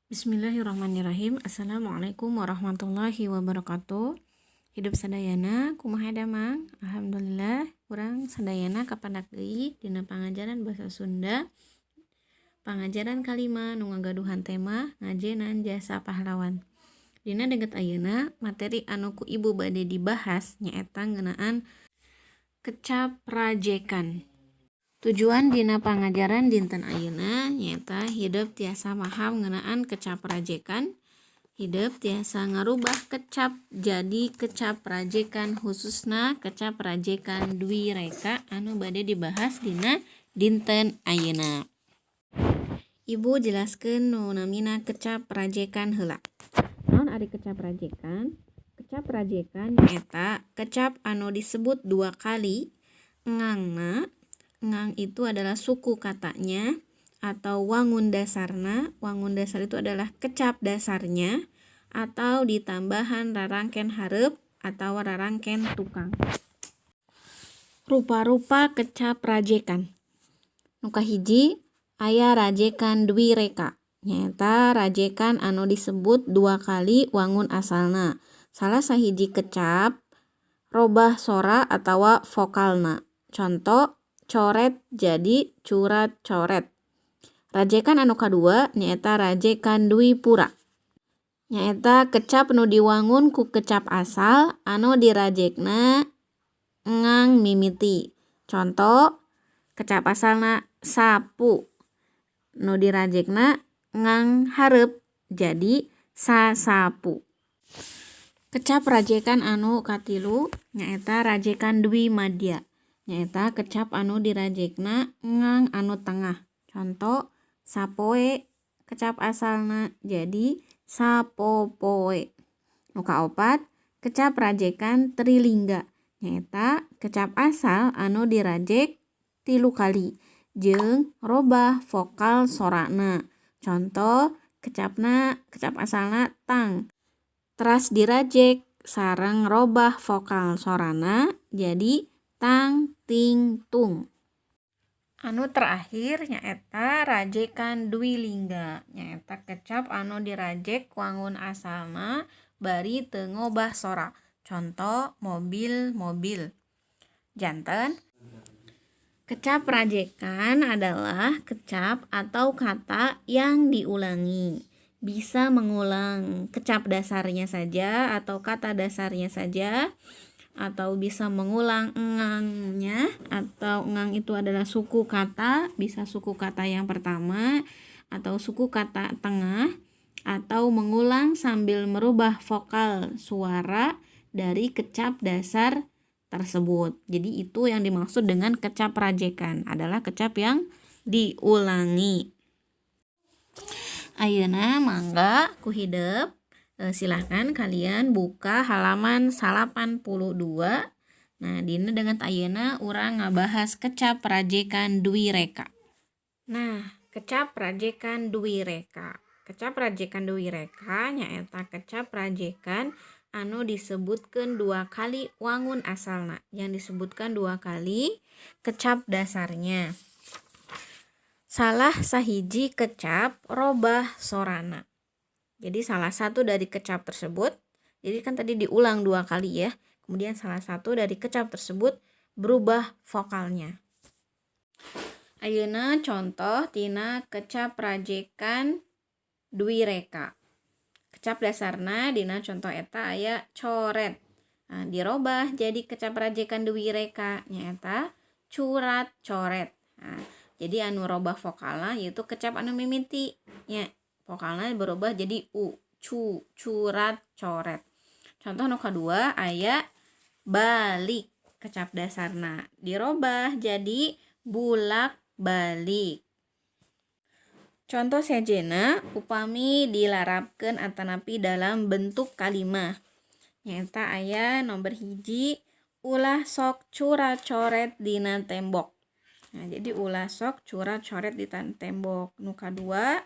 Bismillahirrahmanirrahim. Assalamualaikum warahmatullahi wabarakatuh. Hidup sadayana, kumaha damang? Alhamdulillah, urang sadayana kapandak deui dina pangajaran bahasa Sunda. Pangajaran kalima nu ngagaduhan tema ngajenan jasa pahlawan. Dina dinten ayeuna, materi anu ku ibu bade dibahas nyaeta ngeunaan kecap rajekan. Tujuan dina pangajaran dinten ayeuna nyaeta hidep tiasa paham ngeunaan kecap rajekan, hidep tiasa ngarubah kecap jadi kecap rajekan, khususna kecap rajekan dwi reka anu bade dibahas dina dinten ayeuna. Ibu jelaskeun nu namina kecap rajekan heula. Naon ari kecap rajekan? Kecap rajekan nyaeta kecap anu disebut dua kali engangna. Engang itu adalah suku katanya atau wangun dasarna. Wangun dasar itu adalah kecap dasarnya atau ditambahan rarangken hareup atau rarangken tukang. Rupa-rupa kecap rajekan. Nu kahiji aya rajekan dwi reka, nyaeta rajekan anu disebut dua kali wangun asalna. Salah sahiji kecap robah sora atawa vokalna. Conto, coret jadi curat coret. Rajekan anu kadua nyaeta rajekan dwipura. Nyaeta kecap nu diwangun ku kecap asal anu dirajekna engang mimiti. Conto, kecap asalna sapu, nu dirajekna ngang hareup jadi sasapu. Kecap rajekan anu katilu nyaeta rajekan dwi madya. Nyaeta kecap anu dirajekna ngang anu tengah. Conto, sapoe kecap asalna jadi sapopoe. Nu kaopat, kecap rajekan trilingga. Nyaeta kecap asal anu dirajek tilu kali jeung robah vokal sorana. Conto, kecapna kecap asalna tang, teras dirajek sareng robah vokal sorana jadi tang ting tung. Anu terakhir nyaeta rajekan dwilingga. Nyaeta kecap anu dirajek wangun asalna bari teu ngobah sora. Conto, mobil mobil. Janten kecap rajekan adalah kecap atau kata yang diulangi. Bisa mengulang kecap dasarnya saja atau kata dasarnya saja, atau bisa mengulang engangnya, atau engang itu adalah suku kata, bisa suku kata yang pertama atau suku kata tengah, atau mengulang sambil merubah vokal suara dari kecap dasar tersebut. Jadi itu yang dimaksud dengan kecap rajekan adalah kecap yang diulangi. Ayeuna mangga ku hidep, silahkan kalian buka halaman 82. Nah, dina dinten ayeuna urang ngabahas kecap rajekan dwi reka. Nah, kecap rajekan dwi reka. Kecap rajekan dwi reka nyaeta kecap rajekan anu disebutkan dua kali wangun asalna. Yang disebutkan dua kali kecap dasarnya. Salah sahiji kecap robah sorana. Jadi salah satu dari kecap tersebut, jadi kan tadi diulang dua kali ya. Kemudian salah satu dari kecap tersebut berubah vokalnya. Ayeuna contoh tina kecap rajekan dwi reka. Kecap dasarna dina contoh eta aya coret. Nah, dirobah jadi kecap rajekan dwi reka nyaeta curat coret. Nah, jadi anu robah vokalna yaitu kecap anu mimiti nya, vokalna berubah jadi u, cu, curat coret. Contoh nu kadua aya balik, kecap dasarna dirobah jadi bulak balik. Contoh sejena upami dilarapkeun atanapi dalam bentuk kalimah nyaeta aya nomor 1, ulah sok curat coret dina tembok. Nah, jadi ulah sok curat coret di tembok. Nu kadua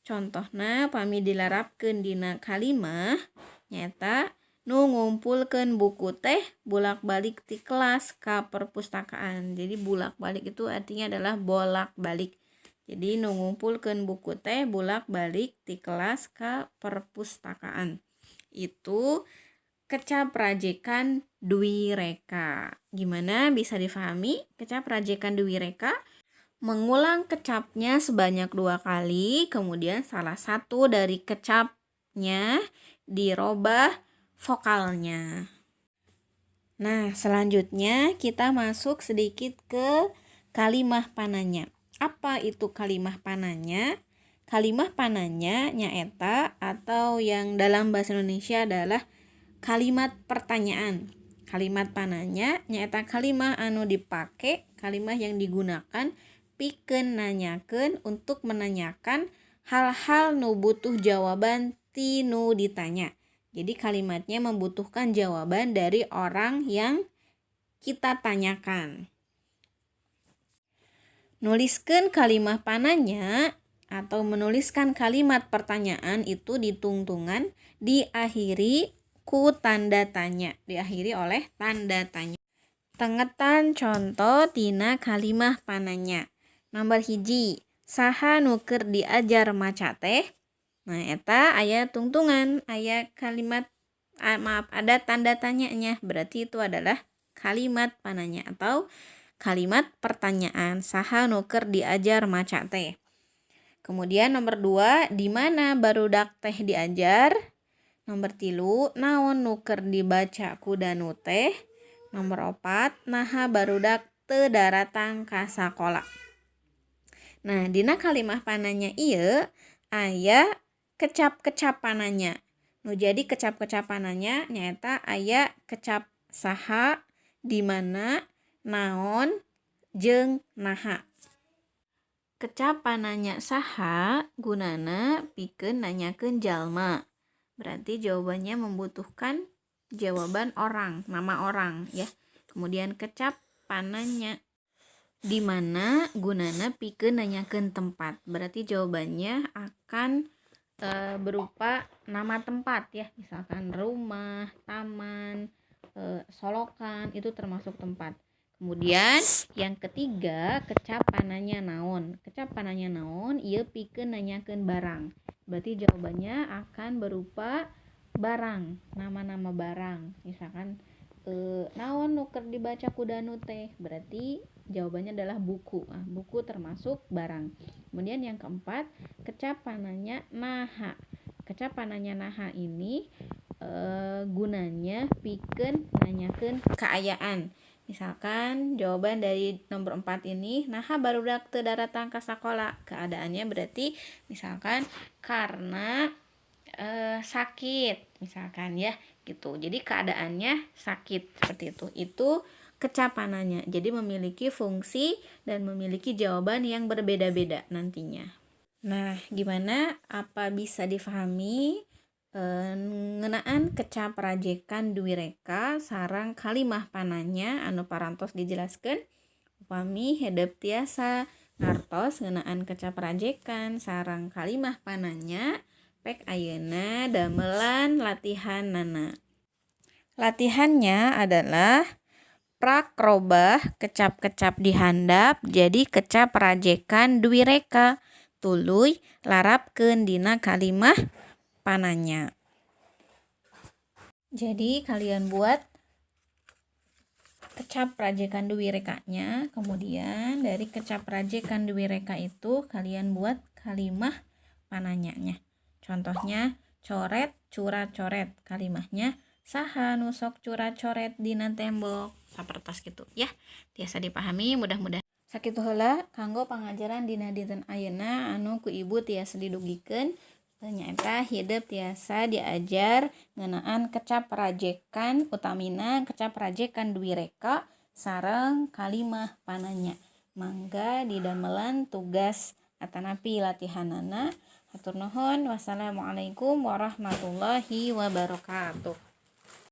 contohna pami dilarapkeun dina kalimah nyaeta nu ngumpulkeun buku teh bulak-balik ti kelas ka perpustakaan. Jadi bulak-balik itu artinya adalah bolak-balik. Jadi nu ngumpulkeun buku teh bulak-balik ti kelas ka perpustakaan. Itu kecap rajekan dwi reka. Gimana, bisa difahami kecap rajekan dwi reka? Mengulang kecapnya sebanyak dua kali, kemudian salah satu dari kecapnya dirobah vokalnya. Nah, selanjutnya kita masuk sedikit ke kalimah pananya. Apa itu kalimah pananya? Kalimah pananya nyaeta atau yang dalam bahasa Indonesia adalah kalimat pertanyaan. Kalimat pananya nyaeta kalimah anu dipake, kalimah yang digunakan pikeun nanyakeun, untuk menanyakan hal-hal nu butuh jawaban ti nu ditanya. Jadi kalimatnya membutuhkan jawaban dari orang yang kita tanyakan. Nuliskan kalimah pananya atau menuliskan kalimat pertanyaan itu ditungtungan diakhiri ku tanda tanya, diakhiri oleh tanda tanya. Tengetan contoh tina kalimah pananya. Nomor 1, saha nu keur diajar maca teh? Nah, eta aya tungtungan, aya kalimat, maaf, ada tanda tanyanya, berarti itu adalah kalimat pananya atau kalimat pertanyaan, saha nu keur diajar maca teh. Kemudian nomor 2, di mana barudak teh diajar? Nomor 3, naon nu keur dibaca ku Danu teh? Nomor 4, naha barudak teu daratang ka sakola? Nah, dina kalimah pananya ieu aya kecap-kecap pananya. Nu jadi kecap-kecap pananya nyaeta aya kecap saha, di mana, naon, jeung naha. Kecap pananya saha gunana pikeun nanyakeun jalma. Berarti jawabannya membutuhkan jawaban orang, nama orang ya. Kemudian kecap pananya di mana gunana pikeun nanyakeun tempat. Berarti jawabannya akan berupa nama tempat ya, misalkan rumah, taman, solokan itu termasuk tempat. Kemudian yang ketiga, kecap pananya naon. Kecap pananya naon ieu pikeun nanyakeun barang. Berarti jawabannya akan berupa barang, nama-nama barang. Misalkan naon nu keur dibaca ku Danu teh? Berarti jawabannya adalah buku. Nah, buku termasuk barang. Kemudian yang keempat, kecap pananya naha. Kecap pananya naha ini gunanya pikeun nanyakeun kaayaan. Misalkan jawaban dari nomor 4 ini, naha barudak teu daratang ka sakola? Keadaannya berarti misalkan karena sakit misalkan ya gitu. Jadi keadaannya sakit seperti itu. Itu kecap pananya. Jadi memiliki fungsi dan memiliki jawaban yang berbeda-beda nantinya. Nah, gimana? Apa bisa difahami ngeunaan kecap rajekan dwi reka sareng kalimah pananya anu parantos dijelaskan? Upami hidep tiasa ngartos ngeunaan kecap rajekan sareng kalimah pananya, pek ayeuna damelan latihanana. Latihannya adalah prak robah kecap-kecap di handap jadi kecap rajekan dwi reka, tuluy larapkeun dina kalimah pananya. Jadi kalian buat kecap rajekan dwi rekanya, kemudian dari kecap rajekan dwi reka itu kalian buat kalimah pananyanya. Contohnya coret, curat, coret. Kalimahnya saha nu sok curat coret dina tembok, sapertos gitu ya. Tiasa dipahami mudah-mudahan. Sakitu heula kanggo pangajaran dina dinten ayeuna anu ku ibu tiasa didugikeun, nyaeta hidep tiasa diajar ngeunaan kecap rajekan, utamina kecap rajekan dwi reka sareng kalimah pananya. Mangga didamelan tugas atanapi latihanana. Hatur nuhun, wassalamualaikum warahmatullahi wabarakatuh.